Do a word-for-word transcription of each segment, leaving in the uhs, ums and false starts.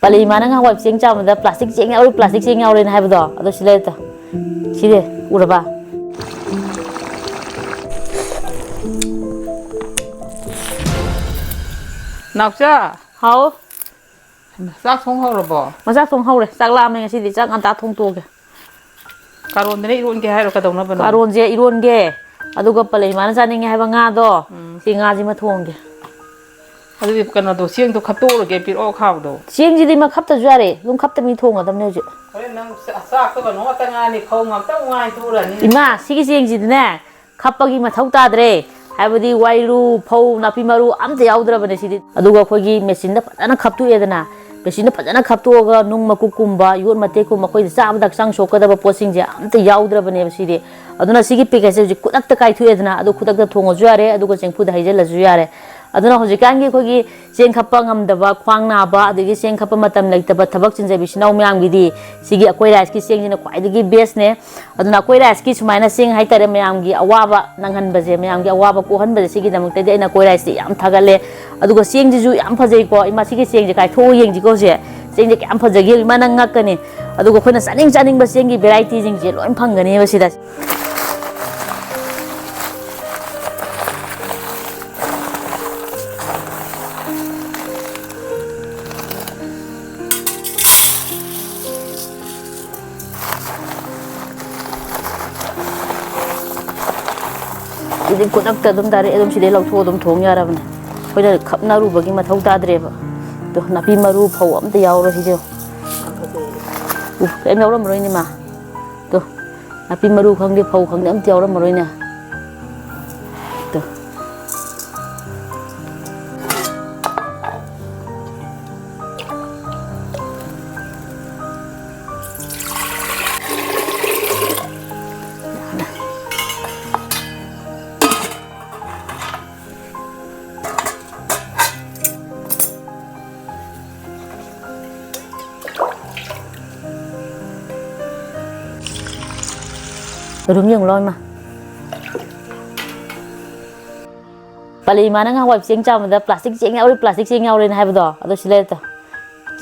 ꯄꯂꯦ ꯏꯃꯥꯅ ꯉꯍꯥꯟꯋꯥꯏ ꯆꯦꯡ ꯆꯥꯕꯗ "ꯄ꯭ꯂꯥꯁꯇꯤꯛ ꯆꯦꯡ ꯌꯥꯎꯔꯤ, ꯄ꯭ꯂꯥꯁꯇꯤꯛ ꯆꯦꯡ ꯌꯥꯎꯔꯤꯅ" ꯍꯥꯏꯕꯗꯣ, ꯑꯗꯣ ꯁꯤ ꯂꯩꯔꯦ꯫ ꯁꯤꯗꯤ ꯎꯔꯕ? ꯅꯥꯎꯆꯥ! ꯍꯥꯎ꯫ ꯍꯩꯃꯥ, ꯆꯥꯛ ꯊꯣꯡ ꯍꯧꯔꯕꯣ? ꯃꯆꯥ ꯊꯣꯡ ꯍꯧꯔꯦ꯫ ꯆꯥꯛ ꯂꯥꯝꯃꯦ ꯉꯁꯤꯗꯤ꯫ ꯆꯥꯛ ꯉꯟꯇꯥ ꯊꯣꯡ ꯇꯣꯛꯑꯒꯦ꯫ ꯀꯥꯔꯣꯟꯗꯅ ꯏꯔꯣꯟꯒꯦ ꯍꯥꯏꯔꯣ? ꯀꯩꯗꯧꯅꯕꯅꯣ? ꯀꯥꯔꯣꯟꯁꯦ ꯏꯔꯣꯟꯒꯦ꯫ ꯑꯗꯨꯒ ꯄꯂꯦ ꯏꯃꯥꯅ ꯆꯥꯅꯤꯡꯉꯦ ꯍꯥꯏꯕ ꯉꯥꯗꯣ, ꯎꯝ꯫ ꯁꯤ ꯉꯥꯁꯤꯃ ꯊꯣꯡꯒꯦ꯫ ꯑꯗꯨꯗꯤ ꯀꯩꯅꯣꯗꯣ, ꯆꯦꯡꯗꯣ ꯈꯞꯇꯣꯛꯎꯔꯒꯦ, ꯄꯤꯔꯛꯑꯣ ꯈꯥꯎꯗꯣ꯫ ꯆꯦꯡꯁꯤꯗꯤ ꯃꯥ ꯈꯞꯇꯁꯨ ꯌꯥꯔꯦ, ꯑꯗꯨꯝ ꯈꯞꯇꯕꯤ ꯊꯣꯡꯒꯗꯕꯅꯦ ꯍꯧꯖꯤꯛ꯫ ꯍꯣꯔꯦꯟ ꯅꯪ ꯆꯥ-, ꯆꯥꯛꯇꯣ ꯀꯩꯅꯣ ꯉꯥꯛꯇ ꯉꯥꯏꯔꯅꯤ, ꯐꯧ ꯉꯥꯛꯇ ꯑꯃꯨꯛ ꯉꯥꯏꯊꯣꯛꯎꯔꯅꯤ꯫ ꯏꯃꯥ, ꯁꯤꯒꯤ ꯆꯦꯡꯁꯤꯗꯤꯅꯦ, ꯈꯞꯄꯒꯤ ꯃꯊꯧ ꯇꯥꯗ꯭ꯔꯦ꯫ ꯍꯥꯏꯕꯗꯤ ꯋꯥꯏꯔꯨ, ꯐꯧ, ꯅꯥꯄꯤ ꯃꯔꯨ ꯑꯝꯇ ꯌꯥꯎꯗ꯭ꯔꯕꯅꯦ ꯁꯤꯗꯤ꯫ ꯑꯗꯨꯒ ꯑꯩꯈꯣꯏꯒꯤ ꯃꯦꯆꯤꯟꯗ ꯐꯖꯅ ꯈꯞꯇꯣꯛꯑꯦꯗꯅ, ꯃꯦꯆꯤꯟꯗ ꯐꯖꯅ ꯈꯞꯇꯣꯛꯑꯒ ꯅꯨꯡ ꯃꯀꯨꯞꯀꯨꯝꯕ, ꯌꯣꯠ ꯃꯇꯦꯛꯀꯨꯝꯕ, ꯑꯩꯈꯣꯏꯗ ꯆꯥꯕꯗ ꯍꯛꯆꯥꯡ ꯁꯣꯛꯀꯗꯕ ꯄꯣꯠꯁꯤꯡꯁꯦ ꯑꯝꯇ ꯌꯥꯎꯗ꯭ꯔꯕꯅꯦꯕ ꯁꯤꯗꯤ꯫ ꯑꯗꯨꯅ ꯁꯤꯒꯤ ꯄꯦꯀꯦꯠꯁꯦ ꯍꯧꯖꯤꯛ ꯈꯨꯗꯛꯇ ꯀꯥꯏꯊꯣꯛꯑꯦꯗꯅ, ꯑꯗꯨ ꯈꯨꯗꯛꯇ ꯊꯣꯡꯉꯁꯨ ꯌꯥꯔꯦ, ꯑꯗꯨꯒ ꯆꯦꯡꯐꯨꯗ ꯍꯩꯖꯤꯜꯂꯁꯨ ꯌꯥꯔꯦ꯫ ꯑꯗꯨꯅ ꯍꯧꯖꯤꯛꯀꯥꯟꯒꯤ ꯑꯩꯈꯣꯏꯒꯤ ꯆꯦꯡ ꯈꯞꯄ ꯉꯝꯗꯕ, ꯈ꯭ꯋꯥꯡ ꯅꯥꯕ, ꯑꯗꯒꯤ ꯆꯦꯡ ꯈꯞꯄ ꯃꯇꯝ ꯂꯩꯇꯕ, ꯊꯕꯛ ꯆꯤꯟꯖꯕ ꯏꯆꯤꯟ ꯏꯅꯥꯎ ꯃꯌꯥꯝꯒꯤꯗꯤ ꯁꯤꯒꯤ ꯑꯩꯈꯣꯏ ꯔꯥꯏꯁꯀꯤ ꯆꯦꯡꯁꯤꯅ ꯈ꯭ꯋꯥꯏꯗꯒꯤ ꯕꯦꯁꯅꯦ꯫ ꯑꯗꯨꯅ ꯑꯩꯈꯣꯏ ꯔꯥꯏꯁꯀꯤ ꯁꯨꯃꯥꯏꯅ ꯆꯦꯡ ꯍꯥꯏꯇꯥꯔꯦ, ꯃꯌꯥꯝꯒꯤ ꯑꯋꯥꯕ ꯅꯪꯍꯟꯕꯁꯦ, ꯃꯌꯥꯝꯒꯤ ꯑꯋꯥꯕ ꯀꯣꯛꯍꯟꯕꯁꯦ, ꯁꯤꯒꯤꯗꯃꯛꯇꯗꯤ ꯑꯩꯅ ꯑꯩꯈꯣꯏ ꯔꯥꯏꯁꯁꯦ ꯌꯥꯝ ꯊꯥꯒꯠꯂꯦ꯫ ꯑꯗꯨꯒ ꯆꯦꯡꯁꯤꯁꯨ ꯌꯥꯝ ꯐꯖꯩꯀꯣ꯫ ꯏꯃꯥ, ꯁꯤꯒꯤ ꯆꯦꯡꯁꯦ ꯀꯥꯏꯊꯣꯛꯑ ꯌꯦꯡꯁꯤꯀꯣ꯫ ꯁꯦ, ꯆꯦꯡꯁꯦ ꯀꯌꯥꯝ ꯐꯖꯒꯦ, ꯏꯃꯥ, ꯅꯪ ꯉꯛꯀꯅꯤ꯫ ꯑꯗꯨꯒ ꯑꯩꯈꯣꯏꯅ ꯆꯥꯅꯤꯡ ꯆꯥꯅꯤꯡꯕ ꯆꯦꯡꯒꯤ ꯚꯦꯔꯥꯏꯇꯤꯁꯤꯡꯁꯦ ꯂꯣꯏ ꯐꯪꯒꯅꯦꯕ ꯁꯤꯗ꯫ ꯁꯤꯗꯤ ꯈꯨꯗꯛꯇ ꯑꯗꯨꯝ direct ꯑꯗꯨꯝ ꯁꯤꯗꯩ ꯂꯧꯊꯣꯛꯑ ꯑꯗꯨꯝ ꯊꯣꯡ ꯌꯥꯔꯕꯅꯦ꯫ ꯑꯩꯈꯣꯏꯅ ꯈꯞꯅꯔꯨꯕꯒꯤ ꯃꯊꯧ ꯇꯥꯗ꯭ꯔꯦꯕ꯫ ꯑꯗꯣ ꯅꯥꯄꯤ ꯃꯔꯨ ꯐꯧ ꯑꯝꯇ ꯌꯥꯎꯔꯣꯏ ꯁꯤꯗꯤ꯫ ꯎ, ꯀꯩꯝ ꯌꯥꯎꯔꯝꯃꯔꯣꯏꯅꯦ ꯃꯥ꯫ ꯑꯗꯣ ꯅꯥꯄꯤ ꯃꯔꯨ ꯈꯪꯗꯦ, ꯐꯧ ꯈꯪꯗꯦ, ꯑꯝꯇ ꯌꯥꯎꯔꯝꯃꯔꯣꯏꯅꯦ꯫ ꯑꯗꯣ꯫ ꯑꯗꯨꯝ ꯌꯦꯡꯉꯨ ꯂꯥꯎ ꯏꯃꯥ꯫ ꯄꯂꯦ ꯏꯃꯥꯅ ꯉꯍꯥꯟꯋꯥꯏ ꯆꯦꯡ ꯆꯥꯕꯗ "ꯄ꯭ꯂꯥꯁꯇꯤꯛ ꯆꯦꯡ ꯌꯥꯎꯔꯤ, ꯄ꯭ꯂꯥꯁꯇꯤꯛ ꯆꯦꯡ ꯌꯥꯎꯔꯤꯅ" ꯍꯥꯏꯕꯗꯣ, ꯑꯗꯣ ꯁꯤ ꯂꯩꯔꯦ ꯇꯣ꯫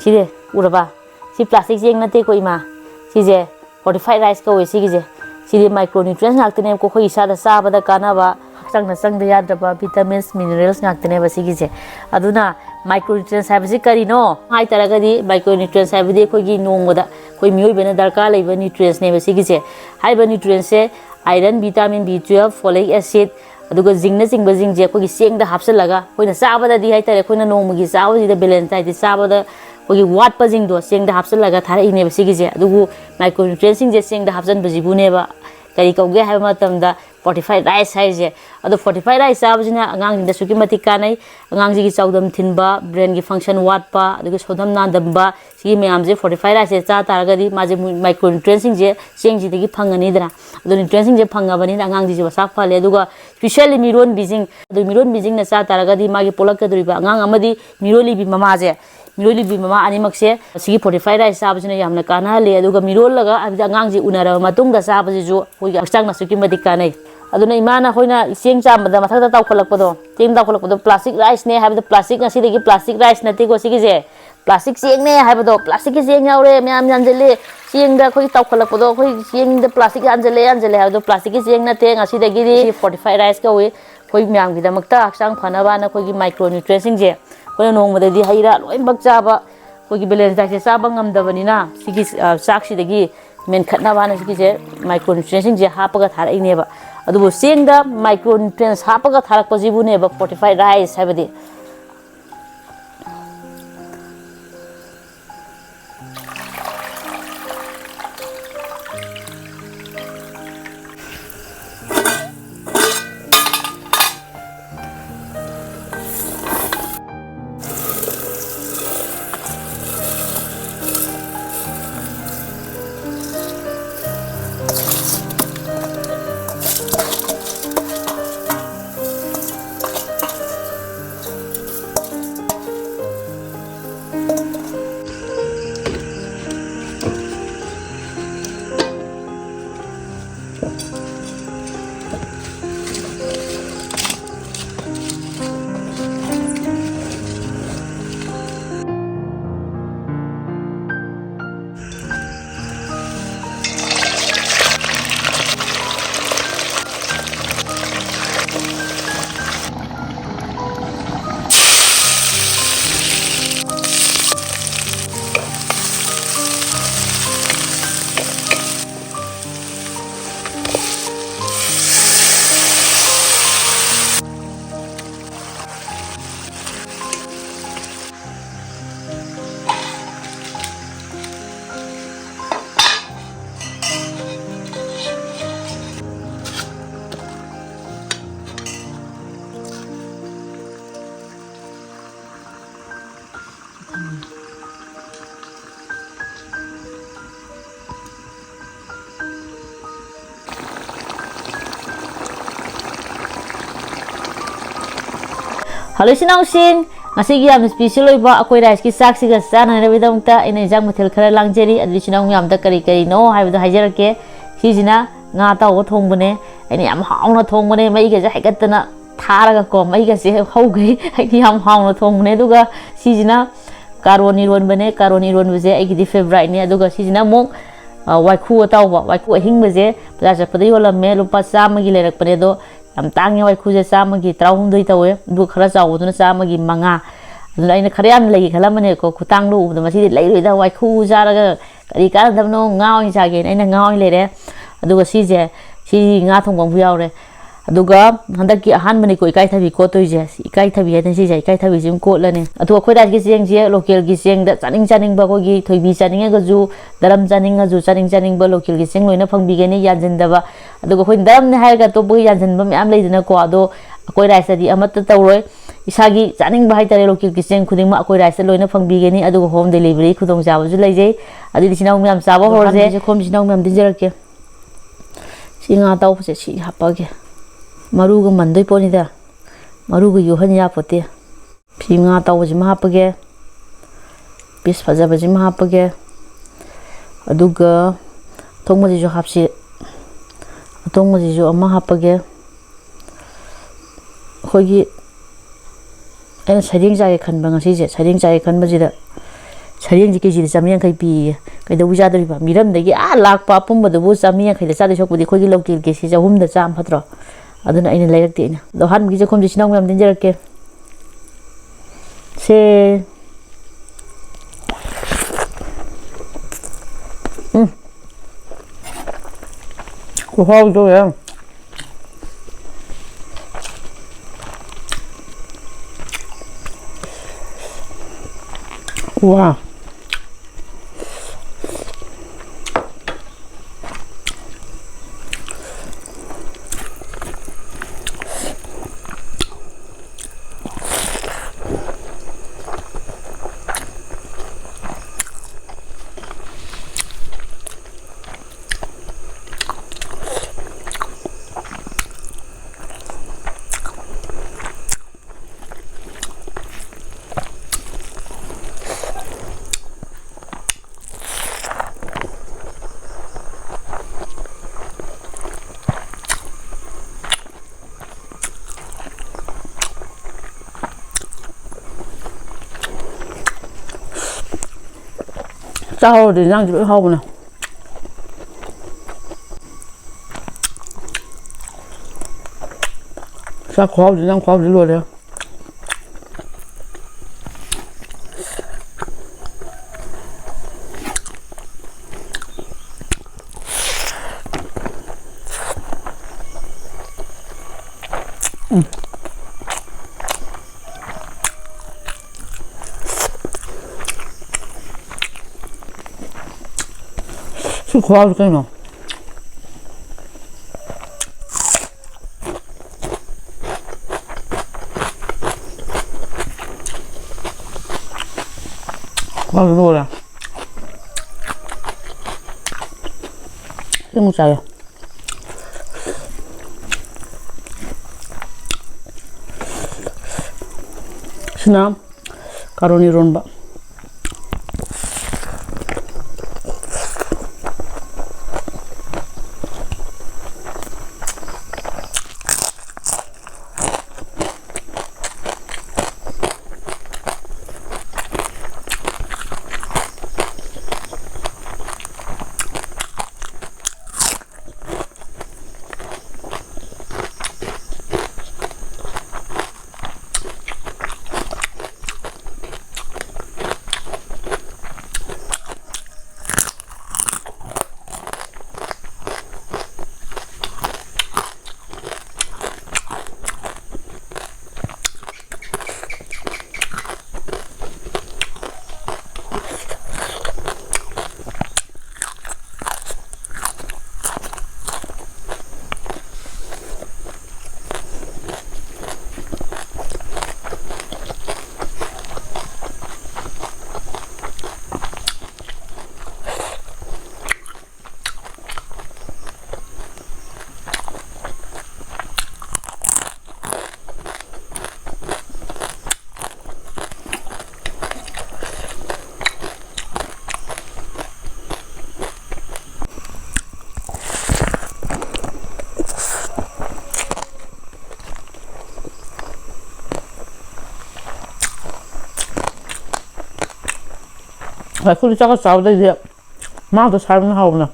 ꯁꯤꯁꯦ ꯎꯔꯕ? ꯁꯤ plastic ꯆꯦꯡ ꯅꯠꯇꯦꯀꯣ ꯏꯃꯥ, ꯁꯤꯁꯦ fortified rice ꯀꯧꯋꯦ꯫ ꯁꯤꯒꯤꯁꯦ, ꯁꯤꯗꯤ micronutrients ꯉꯥꯛꯇꯅꯦꯕꯀꯣ, ꯑꯩꯈꯣꯏ ꯏꯁꯥꯗ ꯆꯥꯕꯗ ꯀꯥꯟꯅꯕ, ꯍꯛꯆꯥꯡꯗ ꯆꯪꯗ ꯌꯥꯗ꯭ꯔꯕ vitamins, minerals ꯉꯥꯛꯇꯅꯦꯕ ꯁꯤꯒꯤꯁꯦ꯫ ꯑꯗꯨꯅ micronutrients ꯍꯥꯏꯕꯁꯤ ꯀꯔꯤꯅꯣ ꯍꯥꯏꯇꯥꯔꯒꯗꯤ, micronutrients ꯍꯥꯏꯕꯗꯤ ꯑꯩꯈꯣꯏꯒꯤ ꯅꯣꯡꯃꯗ ꯑꯩꯈꯣꯏ ꯃꯤꯑꯣꯏꯕꯅ ꯗꯔꯀꯥꯔ ꯂꯩꯕ nutrients ꯅꯦꯕ ꯁꯤꯒꯤꯁꯦ꯫ ꯍꯥꯏꯔꯤꯕ nutrients ꯁꯦ iron, vitamin B twelve, folic acid, ꯑꯗꯨꯒ zinc ꯅꯆꯤꯡꯕꯁꯤꯡꯁꯦ ꯑꯩꯈꯣꯏꯒꯤ ꯆꯦꯡꯗ ꯍꯥꯞꯆꯤꯜꯂꯒ, ꯑꯩꯈꯣꯏꯅ ꯆꯥꯕꯗꯗꯤ ꯍꯥꯏꯇꯥꯔꯦ, ꯑꯩꯈꯣꯏꯅ ꯅꯣꯡꯃꯒꯤ ꯆꯥꯕꯁꯤꯗ, balance diet ꯁꯦ ꯆꯥꯕꯗ ꯑꯩꯈꯣꯏꯒꯤ ꯋꯥꯠꯄꯁꯤꯡꯗꯣ ꯆꯦꯡꯗ ꯍꯥꯞꯆꯤꯜꯂꯒ ꯊꯥꯔꯛꯏꯅꯦꯕ ꯁꯤꯒꯤꯁꯦ꯫ ꯑꯗꯨꯕꯨ micronutrient ꯁꯤꯡꯁꯦ ꯆꯦꯡꯗ ꯍꯥꯞꯆꯤꯟꯕꯁꯤꯕꯨꯅꯦꯕ ꯀꯔꯤ ꯀꯧꯒꯦ ꯍꯥꯏꯕ ꯃꯇꯝꯗ fortified rice ꯍꯥꯏꯔꯤꯁꯦ꯫ ꯑꯗꯣ fortified rice ꯆꯥꯕꯁꯤꯅ ꯑꯉꯥꯡꯁꯤꯡꯗ ꯑꯁꯨꯛꯀꯤ ꯃꯇꯤꯛ ꯀꯥꯟꯅꯩ꯫ ꯑꯉꯥꯡꯁꯤꯒꯤ ꯆꯥꯎꯗꯝ ꯊꯤꯟꯕ, brain ꯒꯤ function ꯋꯥꯠꯄ, ꯑꯗꯨꯒ ꯁꯣꯟꯗꯝ ꯅꯥꯟꯗꯝꯕ, ꯁꯤꯒꯤ ꯃꯌꯥꯝꯁꯦ fortified rice ꯁꯦ ꯆꯥ ꯇꯥꯔꯒꯗꯤ ꯃꯥꯁꯦ micronutrient ꯁꯤꯡꯁꯦ ꯆꯦꯡꯁꯤꯗꯒꯤ ꯐꯪꯉꯅꯤꯗꯅ꯫ ꯑꯗꯣ nutrient ꯁꯤꯡꯁꯦ ꯐꯪꯉꯕꯅꯤꯅ ꯑꯉꯥꯡꯁꯤꯁꯨ ꯃꯁꯥ ꯐꯍꯜꯂꯦ꯫ ꯑꯗꯨꯒ specially ꯃꯤꯔꯣꯟꯕꯤꯁꯤꯡ, ꯑꯗꯨ ꯃꯤꯔꯣꯜꯂꯤꯕꯤꯁꯤꯡꯅ ꯆꯥ ꯇꯥꯔꯒꯗꯤ ꯃꯥꯒꯤ ꯄꯣꯛꯂꯛꯀꯗꯧꯔꯤꯕ ꯑꯉꯥꯡ ꯑꯃꯗꯤ ꯃꯤꯔꯣꯜꯂꯤꯕꯤ ꯃꯃꯥꯁꯦ, ꯃꯤꯔꯣꯜꯂꯤꯕꯤ ꯃꯃꯥ ꯑꯅꯤꯃꯛꯁꯦ ꯁꯤꯒꯤ fortified rice ꯆꯥꯕꯁꯤꯅ ꯌꯥꯝꯅ ꯀꯥꯟꯅꯍꯜꯂꯤ꯫ ꯑꯗꯨꯒ ꯃꯤꯔꯣꯜꯂꯒ, ꯍꯥꯏꯕꯗꯤ ꯑꯉꯥꯡꯁꯦ ꯎꯅꯔꯕ ꯃꯇꯨꯡꯗ ꯆꯥꯕꯁꯤꯁꯨ ꯑꯩꯈꯣꯏꯒꯤ ꯍꯛꯆꯥꯡ ꯑꯁꯨꯛꯀꯤ ꯃꯇꯤꯛ ꯀꯥꯟꯅꯩ꯫ ꯑꯗꯨꯅ ꯏꯃꯥꯅ ꯑꯩꯈꯣꯏꯅ ꯆꯦꯡ ꯆꯥꯝꯕꯗ ꯃꯊꯛꯇ ꯇꯥꯎꯈꯠꯂꯛꯄꯗꯣ, ꯆꯦꯡ ꯇꯥꯎꯈꯠꯂꯛꯄꯗꯣ plastic rice ꯅꯦ ꯍꯥꯏꯕꯗꯣ, plastic ꯉꯁꯤꯗꯒꯤ plastic rice ꯅꯠꯇꯦꯀꯣ ꯁꯤꯒꯤꯁꯦ꯫ Plastic ꯆꯦꯡꯅꯦ ꯍꯥꯏꯕꯗꯣ, plastic ꯀꯤ ꯆꯦꯡ ꯌꯥꯎꯔꯦ ꯃꯌꯥꯝ ꯌꯥꯟꯁꯤꯜꯂꯦ꯫ ꯆꯦꯡꯗ ꯑꯩꯈꯣꯏ ꯇꯥꯎꯈꯠꯂꯛꯄꯗꯣ, ꯑꯩꯈꯣꯏ ꯆꯦꯡꯗ plastic ꯌꯥꯟꯁꯤꯜꯂꯦ, ꯌꯥꯟꯁꯤꯜꯂꯦ ꯍꯥꯏꯕꯗꯣ, plastic ꯀꯤ ꯆꯦꯡ ꯅꯠꯇꯦ꯫ ꯉꯁꯤꯗꯒꯤꯗꯤ ꯁꯤ fortified rice ꯀꯧꯏ꯫ ꯑꯩꯈꯣꯏ ꯃꯌꯥꯝꯒꯤꯗꯃꯛꯇ ꯍꯛꯆꯥꯡ ꯐꯅꯕꯅ ꯑꯩꯈꯣꯏꯒꯤ micronutrient ꯁꯤꯡꯁꯦ ꯑꯩꯈꯣꯏꯅ ꯅꯣꯡꯃꯗꯗꯤ ꯍꯩ ꯔꯥ ꯂꯣꯏꯅꯃꯛ ꯆꯥꯕ, ꯑꯩꯈꯣꯏꯒꯤ balance diet ꯁꯦ ꯆꯥꯕ ꯉꯝꯗꯕꯅꯤꯅ, ꯁꯤꯒꯤ, ꯑ, ꯆꯥꯛꯁꯤꯗꯒꯤ ꯃꯦꯟꯈꯠꯅꯕꯅ ꯁꯤꯒꯤꯁꯦ micronutrient ꯁꯤꯡꯁꯦ ꯍꯥꯞꯄꯒ ꯊꯥꯔꯛꯏꯅꯦꯕ꯫ ꯑꯗꯨꯕꯨ ꯆꯦꯡꯗ micronutrients ꯍꯥꯞꯄꯒ ꯊꯥꯔꯛꯄꯁꯤꯕꯨꯅꯦꯕ fortified rice ꯍꯥꯏꯕꯗꯤ꯫ ꯍꯜꯂꯣ ꯏꯆꯤꯟ ꯏꯅꯥꯎꯁꯤꯡ, ꯉꯁꯤꯒꯤ ꯌꯥꯝꯅ ꯏꯁꯄꯤꯁꯦꯜ ꯑꯣꯏꯕ ꯑꯩꯈꯣꯏ ꯔꯥꯏꯁꯀꯤ ꯆꯥꯛꯁꯤꯒ ꯆꯥꯅꯅꯕꯒꯤꯗꯃꯛꯇ ꯑꯩꯅ ꯏꯟꯖꯥꯡ ꯃꯊꯦꯜ ꯈꯔ ꯂꯥꯡꯖꯔꯤ꯫ ꯑꯗꯨ ꯏꯆꯤꯟ ꯏꯅꯥꯎ ꯃꯌꯥꯝꯗ ꯀꯔꯤ ꯀꯔꯤꯅꯣ ꯍꯥꯏꯕꯗꯣ ꯍꯥꯏꯖꯔꯛꯀꯦ꯫ ꯁꯤꯁꯤꯅ ꯉꯥ ꯑꯇꯥꯎꯕ ꯊꯣꯡꯕꯅꯦ꯫ ꯑꯩꯅ ꯌꯥꯝ ꯍꯥꯎꯅ ꯊꯣꯡꯕꯅꯦ, ꯃꯩꯒꯁꯦ ꯍꯥꯏꯒꯠꯇꯅ ꯊꯥꯔꯒꯀꯣ, ꯃꯩꯒꯁꯦ ꯍꯧꯒꯩ꯫ ꯑꯩꯗꯤ ꯌꯥꯝ ꯍꯥꯎꯅ ꯊꯣꯡꯕꯅꯦ꯫ ꯑꯗꯨꯒ ꯁꯤꯁꯤꯅ ꯀꯥꯔꯣꯟ ꯏꯔꯣꯟꯕꯅꯦ꯫ ꯀꯥꯔꯣꯟ ꯏꯔꯣꯟꯕꯁꯦ ꯑꯩꯒꯤꯗꯤ ꯐꯦꯚꯣꯔꯥꯏꯠꯅꯦ꯫ ꯑꯗꯨꯒ ꯁꯤꯁꯤꯅ ꯑꯃꯨꯛ, ꯑ, ꯋꯥꯏꯈꯨ ꯑꯇꯥꯎꯕ, ꯋꯥꯏꯈꯨ ꯑꯍꯤꯡꯕꯁꯦ ꯕꯖꯥꯔ ꯆꯠꯄꯗ ꯌꯣꯜꯂꯝꯃꯦ, ꯂꯨꯄꯥ ꯆꯥꯝꯃꯒꯤ ꯂꯩꯔꯛꯄꯅꯦ꯫ ꯑꯗꯣ ꯌꯥꯝ ꯇꯥꯡꯉꯦ ꯋꯥꯏꯈꯨꯁꯦ, ꯆꯥꯝꯃꯒꯤ ꯇꯔꯥꯍꯨꯝꯗꯣꯏ ꯇꯧꯋꯦ꯫ ꯑꯗꯨ ꯈꯔ ꯆꯥꯎꯕꯗꯨꯅ ꯆꯥꯝꯃꯒꯤ ꯃꯉꯥ꯫ ꯑꯗꯨꯅ ꯑꯩꯅ ꯈꯔ ꯌꯥꯝ ꯂꯩꯒꯦ ꯈꯜꯂꯝꯕꯅꯦꯀꯣ, ꯈꯨꯇꯥꯡꯗꯣ ꯎꯕꯗ ꯃꯁꯤꯗꯤ ꯂꯩꯔꯣꯏꯗ, ꯋꯥꯏꯈꯨ ꯆꯥꯔꯒ ꯀꯔꯤ ꯀꯥꯟꯅꯗꯕꯅꯣ, ꯉꯥ ꯑꯣꯏꯅ ꯆꯥꯒꯦꯅ ꯑꯩꯅ ꯉꯥ ꯑꯣꯏꯅ ꯂꯩꯔꯦ꯫ ꯑꯗꯨꯒ ꯁꯤꯁꯦ, ꯁꯤ ꯉꯥ ꯊꯣꯡꯕ ꯑꯃꯨꯛ ꯌꯥꯎꯔꯦ꯫ ꯑꯗꯨꯒ ꯍꯟꯗꯛꯀꯤ ꯑꯍꯥꯟꯕꯅꯤꯀꯣ ꯏꯀꯥꯏꯊꯕꯤ ꯀꯣꯠꯇꯣꯏꯁꯦ꯫ ꯏꯀꯥꯏꯊꯕꯤ ꯍꯥꯏꯗꯅ ꯁꯤꯁꯦ, ꯏꯀꯥꯏꯊꯕꯤꯁꯦ ꯑꯗꯨꯝ ꯀꯣꯠꯂꯅꯤ꯫ ꯑꯗꯨꯒ ꯑꯩꯈꯣꯏ ꯔꯥꯏꯁꯀꯤ ꯆꯦꯡꯁꯦ ꯂꯣꯀꯦꯜꯒꯤ ꯆꯦꯡꯗ ꯆꯥꯅꯤꯡ ꯆꯥꯅꯤꯡꯕ, ꯑꯩꯈꯣꯏꯒꯤ ꯊꯣꯏꯕꯤ ꯆꯥꯅꯤꯡꯉꯒꯁꯨ, ꯗꯔꯝ ꯆꯥꯅꯤꯡꯉꯁꯨ, ꯆꯥꯅꯤꯡ ꯆꯥꯅꯤꯡꯕ ꯂꯣꯀꯦꯜꯒꯤ ꯆꯦꯡ ꯂꯣꯏꯅ ꯐꯪꯕꯤꯒꯅꯤ, ꯌꯥꯟꯁꯤꯟꯗꯕ꯫ ꯑꯗꯨꯒ ꯑꯩꯈꯣꯏ ꯗꯔꯝꯅꯦ ꯍꯥꯏꯔꯒ ꯑꯇꯣꯞꯄꯒꯤ ꯌꯥꯟꯁꯤꯟꯕ ꯃꯌꯥꯝ ꯂꯩꯗꯅꯀꯣ, ꯑꯗꯣ ꯑꯩꯈꯣꯏ ꯔꯥꯏꯁꯇꯗꯤ ꯑꯃꯠꯇ ꯇꯧꯔꯣꯏ꯫ ꯏꯁꯥꯒꯤ ꯆꯥꯅꯤꯡꯕ ꯍꯥꯏꯇꯥꯔꯦ, ꯂꯣꯀꯦꯜꯒꯤ ꯆꯦꯡ ꯈꯨꯗꯤꯡꯃꯛ ꯑꯩꯈꯣꯏ ꯔꯥꯏꯁꯇ ꯂꯣꯏꯅ ꯐꯪꯕꯤꯒꯅꯤ꯫ ꯑꯗꯨꯒ ꯍꯣꯝ ꯗꯦꯂꯤꯚꯔꯤ ꯈꯨꯗꯣꯡꯆꯥꯕꯁꯨ ꯂꯩꯖꯩ꯫ ꯑꯗꯨꯗꯤ ꯏꯆꯤꯟ ꯏꯅꯥꯎ ꯃꯌꯥꯝ ꯆꯥꯕ ꯑꯗꯣ ꯍꯧꯔꯁꯦ꯫ ꯑꯍꯥꯟꯕꯁꯦ ꯈꯣꯝꯁꯦ ꯏꯆꯤꯟ ꯏꯅꯥꯎ ꯃꯌꯥꯝ ꯇꯤꯟꯖꯔꯛꯀꯦ꯫ ꯁꯤ ꯉꯥ ꯑꯇꯥꯎꯕꯁꯦ ꯁꯤ ꯍꯥꯞꯄꯛꯑꯒꯦ꯫ ꯃꯔꯨꯒ ꯃꯟꯗꯣꯏ ꯄꯣꯠꯅꯤꯗ꯫ ꯃꯔꯨꯒ ꯌꯣꯠꯍꯟ ꯌꯥꯄꯣꯠꯇꯦ꯫ ꯁꯤ ꯉꯥ ꯑꯇꯥꯎꯕꯁꯤꯃ ꯍꯥꯞꯄꯒꯦ꯫ ꯄꯤꯁ ꯐꯖꯕꯁꯤꯃ ꯍꯥꯞꯄꯒꯦ꯫ ꯑꯗꯨꯒ ꯑꯊꯣꯡꯕꯁꯤꯁꯨ ꯍꯥꯞꯁꯤ꯫ ꯑꯊꯣꯡꯕꯁꯤꯁꯨ ꯑꯃ ꯍꯥꯞꯄꯒꯦ꯫ ꯑꯩꯈꯣꯏꯒꯤ, ꯑꯩꯅ ꯁꯔꯦꯡ ꯆꯥꯒꯦ ꯈꯟꯕ ꯉꯁꯤꯁꯦ, ꯁꯔꯦꯡ ꯆꯥꯒꯦ ꯈꯟꯕꯁꯤꯗ, ꯁꯔꯦꯡꯁꯦ ꯀꯦꯖꯤꯗ ꯆꯥꯝꯃꯔꯤ ꯌꯥꯡꯈꯩ ꯄꯤꯌꯦ꯫ ꯀꯩꯗꯧꯕꯩ ꯆꯥꯗꯣꯔꯤꯕ? ꯃꯤꯔꯝꯗꯒꯤ ꯑꯥ ꯂꯥꯛꯄ ꯑꯄꯨꯝꯕꯗꯨꯕꯨ ꯆꯥꯝꯃꯔꯤ ꯌꯥꯡꯈꯩꯗ ꯆꯥꯗꯣꯏ ꯁꯔꯨꯛꯄꯨꯗꯤ ꯑꯩꯈꯣꯏꯒꯤ ꯂꯣꯀꯦꯜ ꯀꯦꯖꯤ ꯆꯍꯨꯝꯗ ꯆꯥꯝꯃ ꯐꯠꯇ꯭ꯔꯣ? ꯑꯗꯨꯅ ꯑꯩꯅ ꯂꯩꯔꯛꯇꯦ꯫ ꯑꯩꯅ ꯑꯗꯣ ꯑꯍꯥꯟꯕꯒꯤ ꯆꯥꯛꯈꯨꯝꯁꯦ ꯏꯆꯤꯟ ꯏꯅꯥꯎ ꯃꯌꯥꯝ ꯇꯤꯟꯖꯔꯛꯀꯦ꯫ ꯁꯦ꯫ ꯎꯝ꯫ ꯈꯨꯍꯥꯎꯗꯣ ꯌꯦꯡ꯫ ꯋꯥ꯫ ꯆꯥꯍꯧꯔꯗꯤ ꯏꯟꯖꯥꯡꯁꯦ ꯂꯣꯏ ꯍꯥꯎꯕꯅꯦ꯫ ꯆꯥꯛ ꯈꯨꯍꯥꯎꯁꯤ, ꯏꯟꯖꯥꯡ ꯈꯨꯍꯥꯎꯁꯤ ꯂꯣꯏꯔꯦ꯫ ꯁꯤ ꯈꯨꯍꯥꯎꯁꯤ ꯀꯩꯅꯣ? ꯈꯨꯍꯥꯎꯁꯤ ꯂꯣꯏꯔꯦ꯫ ꯁꯤ ꯑꯃꯨꯛ ꯆꯥꯒꯦ꯫ ꯁꯤꯅ ꯀꯥꯔꯣꯟ ꯏꯔꯣꯟꯕ꯫ ꯍꯣꯏ, ꯑꯩꯈꯣꯏꯗꯤ ꯆꯥꯛꯀ ꯆꯥꯕꯗꯩꯗꯤ ꯃꯥꯗꯣ ꯁꯥꯕꯅ ꯍꯥꯎꯕꯅ꯫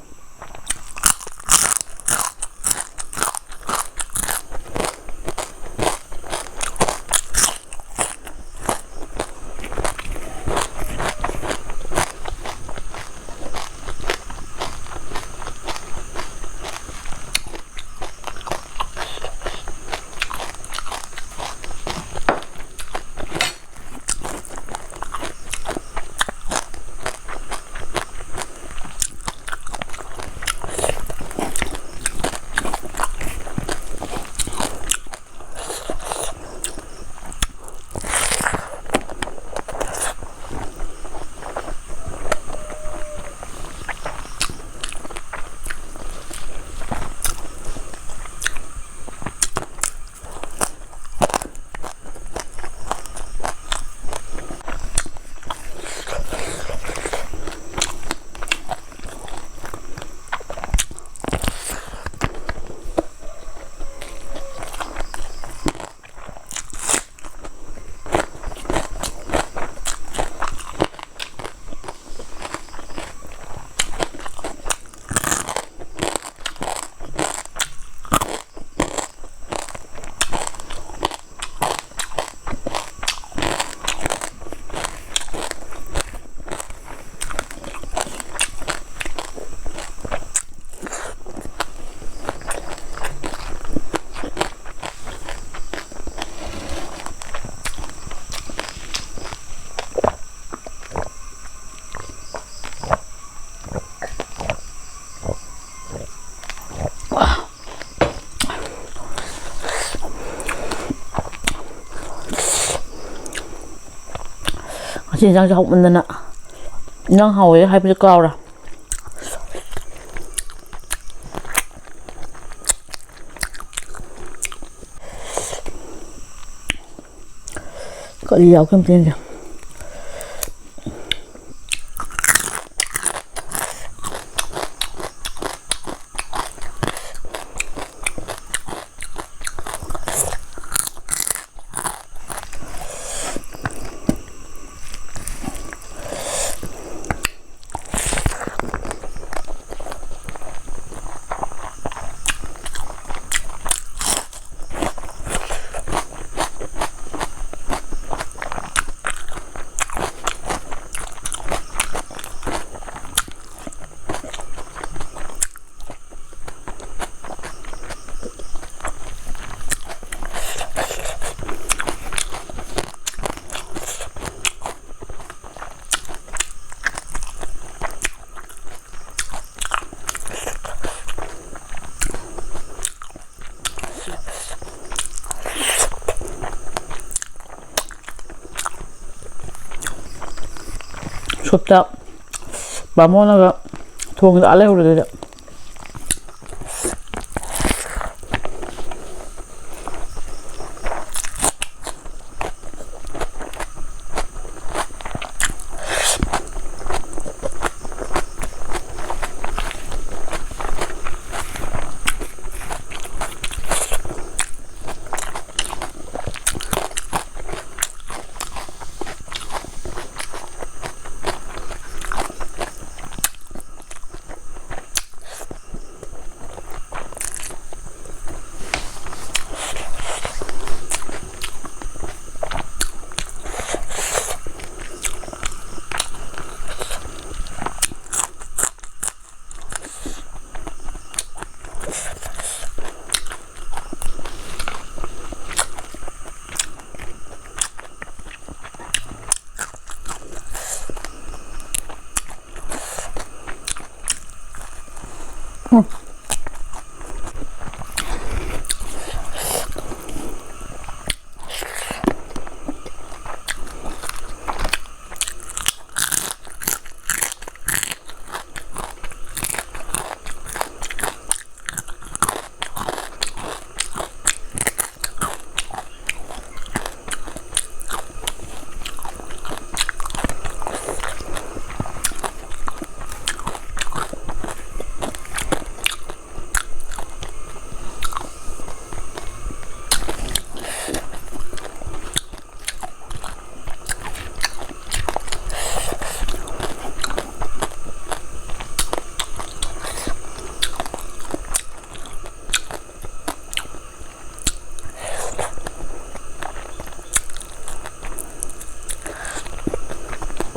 ꯉꯁꯤ ꯏꯟꯁꯥꯡꯁꯦ ꯍꯥꯎꯃꯟꯗꯅ ꯏꯟꯁꯥꯡ ꯍꯥꯎꯋꯦ ꯍꯥꯏꯕꯁꯦ ꯀꯥꯎꯔꯦ꯫ ꯀꯔꯤ ꯌꯥꯎꯒꯦ ꯑꯝꯇ ꯌꯦꯡꯒꯦ꯫ ꯆꯞꯇ ꯕꯥꯃꯣꯟꯅꯒ ꯊꯣꯡꯗ ꯑꯥ ꯂꯩꯍꯧꯔꯦ ꯑꯗꯨꯗ꯫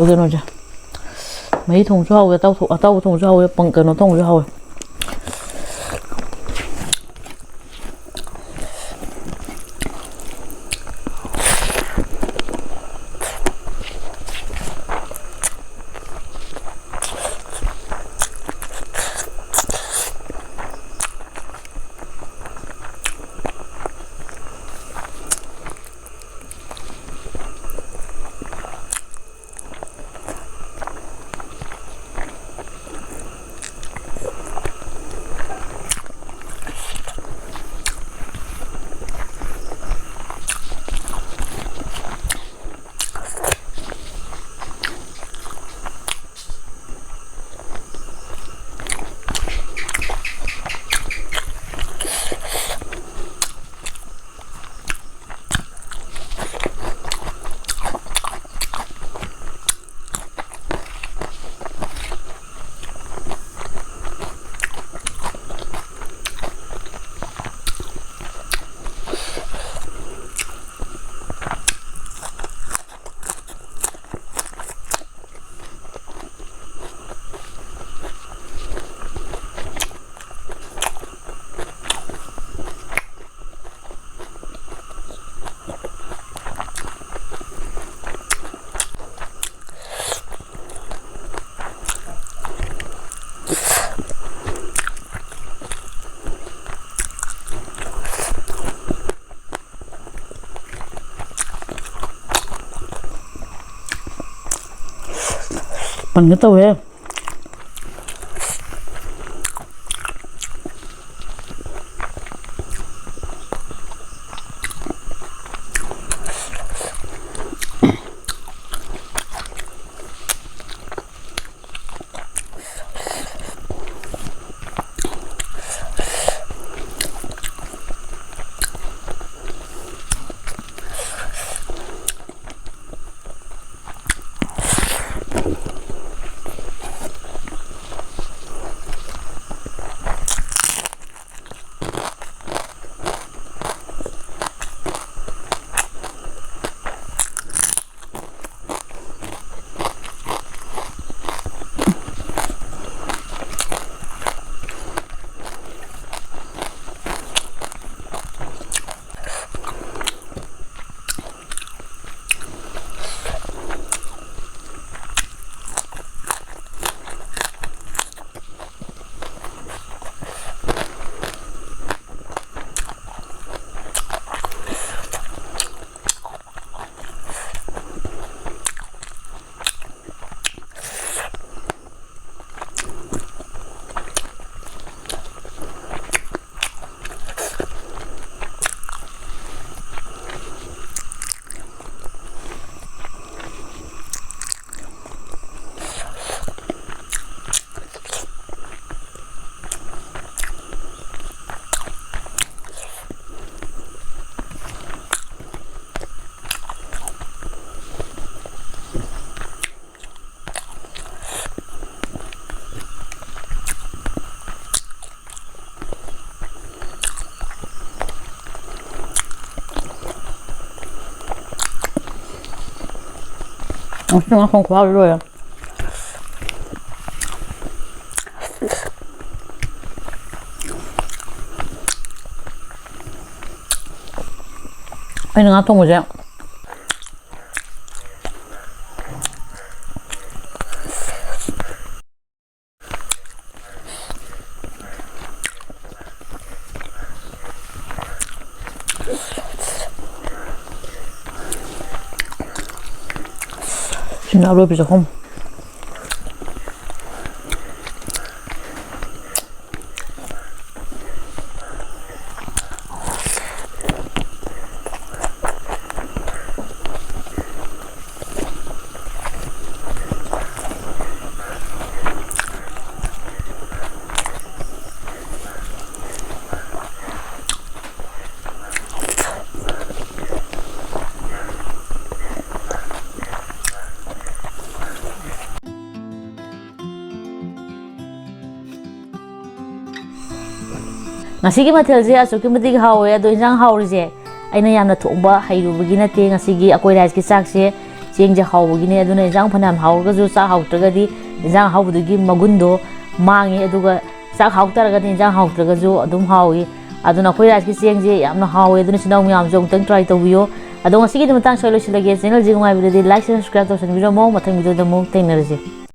ꯀꯩꯅꯣꯁꯦ, ꯃꯍꯤ ꯊꯣꯡꯁꯨ ꯍꯥꯎꯋꯦ, ꯑꯇꯥꯎ ꯊꯣꯡ-, ꯑꯇꯥꯎꯕ ꯊꯣꯡꯁꯨ ꯍꯥꯎꯋꯦ, ꯄꯪ-, ꯀꯩꯅꯣ ꯊꯣꯡꯁꯨ ꯍꯥꯎꯋꯦ꯫ ꯄꯟꯒꯦ ꯇꯧꯋꯦ꯫ ꯉꯁꯤ ꯉꯥ ꯊꯣꯡ ꯈꯨꯍꯥꯎꯗꯤ ꯂꯣꯏꯔꯦ꯫ ꯑꯩꯅ ꯉꯥ ꯊꯣꯡꯕꯁꯦ ꯁꯤꯅ ꯑꯔꯣꯏꯕ ꯆꯥꯛꯈꯨꯝ꯫ ꯉꯁꯤꯒꯤ ꯃꯊꯦꯜꯁꯦ ꯑꯁꯨꯛꯀꯤ ꯃꯇꯤꯛ ꯍꯥꯎꯋꯦ꯫ ꯑꯗꯣ ꯏꯟꯖꯥꯡ ꯍꯥꯎꯔꯤꯁꯦ ꯑꯩꯅ ꯌꯥꯝꯅ ꯊꯣꯡꯕ ꯍꯩꯔꯨꯕꯒꯤ ꯅꯠꯇꯦ꯫ ꯉꯁꯤꯒꯤ ꯑꯩꯈꯣꯏ rice ꯀꯤ ꯆꯥꯛꯁꯦ ꯆꯦꯡꯁꯦ ꯍꯥꯎꯕꯒꯤꯅꯦ꯫ ꯑꯗꯨꯅ ꯏꯟꯖꯥꯡ ꯐꯅꯌꯥꯝ ꯍꯥꯎꯔꯒꯁꯨ ꯆꯥꯛ ꯍꯥꯎꯇ꯭ꯔꯒꯗꯤ ꯏꯟꯖꯥꯡ ꯑꯍꯥꯎꯕꯗꯨꯒꯤ ꯃꯒꯨꯟꯗꯣ ꯃꯥꯡꯉꯤ꯫ ꯑꯗꯨꯒ ꯆꯥꯛ ꯍꯥꯎꯇꯥꯔꯒꯗꯤ ꯏꯟꯖꯥꯡ ꯍꯥꯎꯇ꯭ꯔꯒꯁꯨ ꯑꯗꯨꯝ ꯍꯥꯎꯏ꯫ ꯑꯗꯨꯅ ꯑꯩꯈꯣꯏ rice ꯀꯤ ꯆꯦꯡꯁꯦ ꯌꯥꯝꯅ ꯍꯥꯎꯋꯦ꯫ ꯑꯗꯨꯅ ꯏꯆꯤꯟ ꯏꯅꯥꯎ ꯃꯌꯥꯝꯁꯨ ꯑꯃꯨꯛꯇꯪ try ꯇꯧꯕꯤꯌꯣ꯫ ꯑꯗꯣ ꯉꯁꯤꯒꯤꯗꯤ ꯃꯇꯥꯡ ꯁ꯭ꯋꯥꯏ ꯂꯣꯏꯁꯤꯜꯂꯒꯦ꯫ Channel ꯁꯦ ꯅꯨꯡꯉꯥꯏꯕꯤꯔꯗꯤ like, subscribe ꯇꯧꯁꯟꯕꯤꯔꯝꯃꯣ꯫ ꯃꯊꯪ video ꯗ ꯑꯃꯨꯛ ꯊꯦꯡꯅꯔꯁꯤ꯫